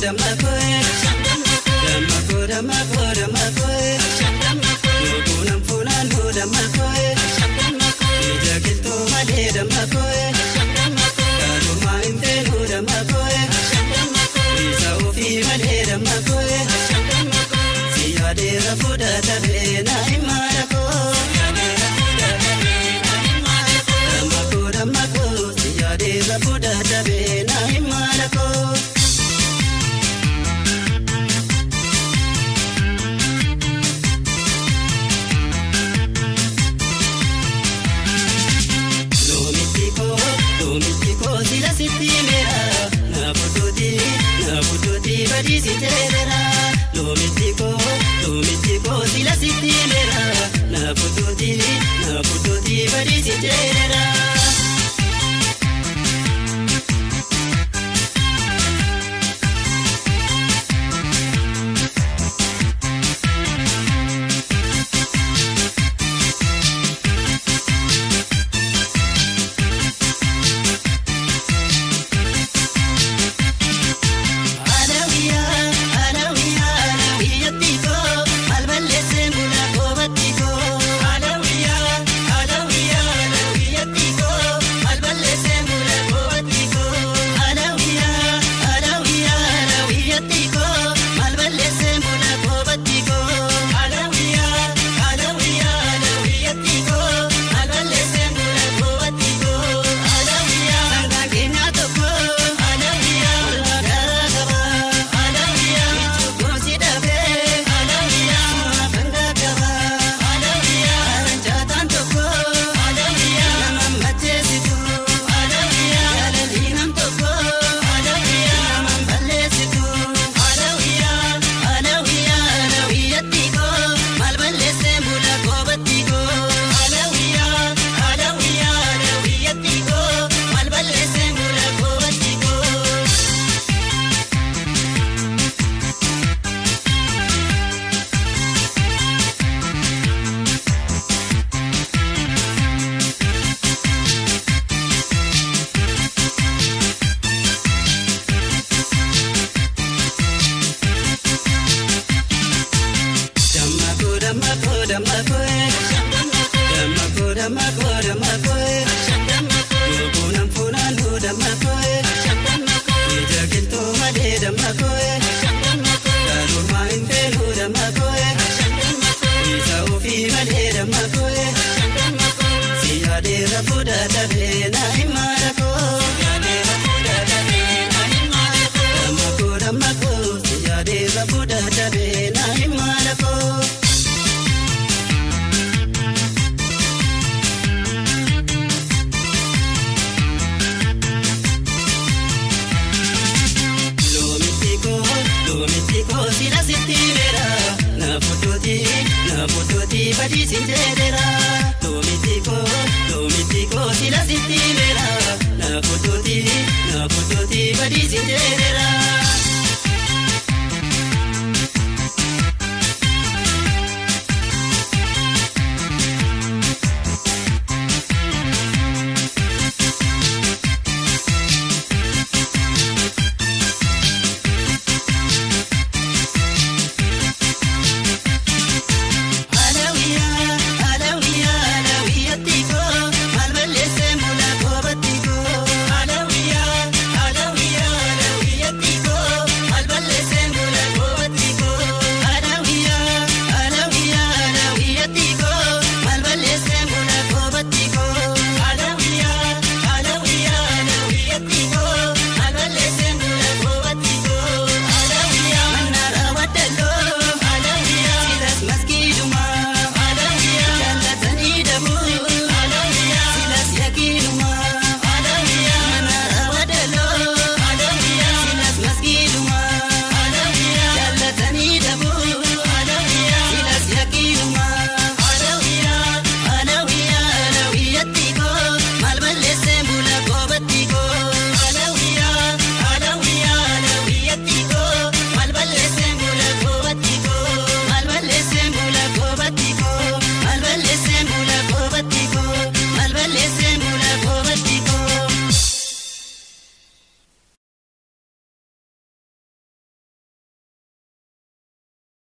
Damma koo damma koo damma koo Yookuun funaanuu damma koo ija qilxuu malee damma koo kanumaa hin feenuu damma koo isa ofii malee damma koo si yaadeera fudhatamee na himaa koo damma koo damma koo si yaadeera fudhatamee na himaa koo. Loomichi koo loomichi koo sila sitti meera na fuutuuti na fuutuuti badiisi teera. Loomichi koo loomichi koo sila sitti meera na fuutuuti na fuutuuti badiisi teera. Alawiyaa alawiyaa alawiyaatti koo maal balleessee mula koobatti koo. Alawiyaa alawiyaa alawiyaatti koo maal balleessee mula koobatti koo. Alawiyaa alawiyaa alawiyaatti koo maal balleessee mula koobatti koo. Alawiyaa alawiyaa alawiyaatti koo maal balleessee mula koobatti koo. Alawiyaa sangaan keenyaa tokko. Alawiyaa walmakaa qaba. Alawiyaa michuukuusi dhabee. Alawiyaa sumaa fangaa qaba. Alawiyaa aranjaataan tokko. Alawiyaa nama macheessitu. Alawiyaa jaalalli nam tokko. Alawiyaa nama balleessitu. Alawiyaa alawiyaa alawiyaatti koo maal balleessee mula koobatti koo. Alawiyaa alawiyaa alawiyaatti koo maal balleessee mula koobatti koo. Damma koo damma koo damma koo damma koo damma koo damma koo yookuun funaanuu damma koo ija qilxuu malee damma koo kanumaa hin feenuu damma koo isa ofii malee damma koo si yaadeera fudhatamee na hima.